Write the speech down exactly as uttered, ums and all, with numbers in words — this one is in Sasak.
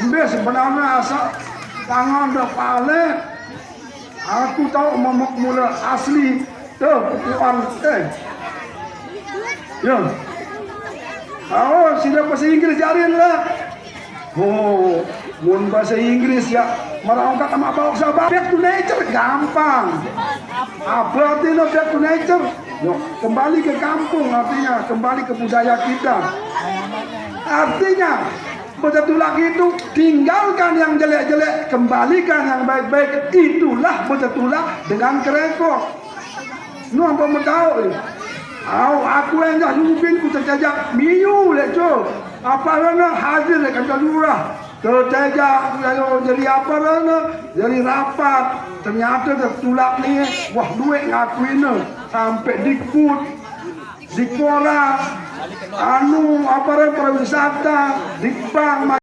Embes sebenarnya asal tangan dah pale. Aku tahu momok mula asli. Tuh, pukuan. Eh. Ya. Oh, sida bahasa Inggris jarin lah. Oh, mun bahasa Inggris ya, merangkat sama bawa sahabat. Back to nature gampang. Apa artinya back to nature? Yo, kembali ke kampung, artinya kembali ke budaya kita. Artinya, betetulak itu, tinggalkan yang jelek-jelek, kembalikan yang baik-baik. Itulah betetulak dengan kerekok. Nu ampa metau, eh. Au, aku endah lubin ku tetejak miu lek tu. Apa rana hadir lek kantor lurah. Tetejak ku lalu jadi apa rana, jadi rapat. Ternyata tetulak ni, wah, duit ngakuina. Sampai dikput, dikpora, anu, apa rana, pariwisata, dikbank,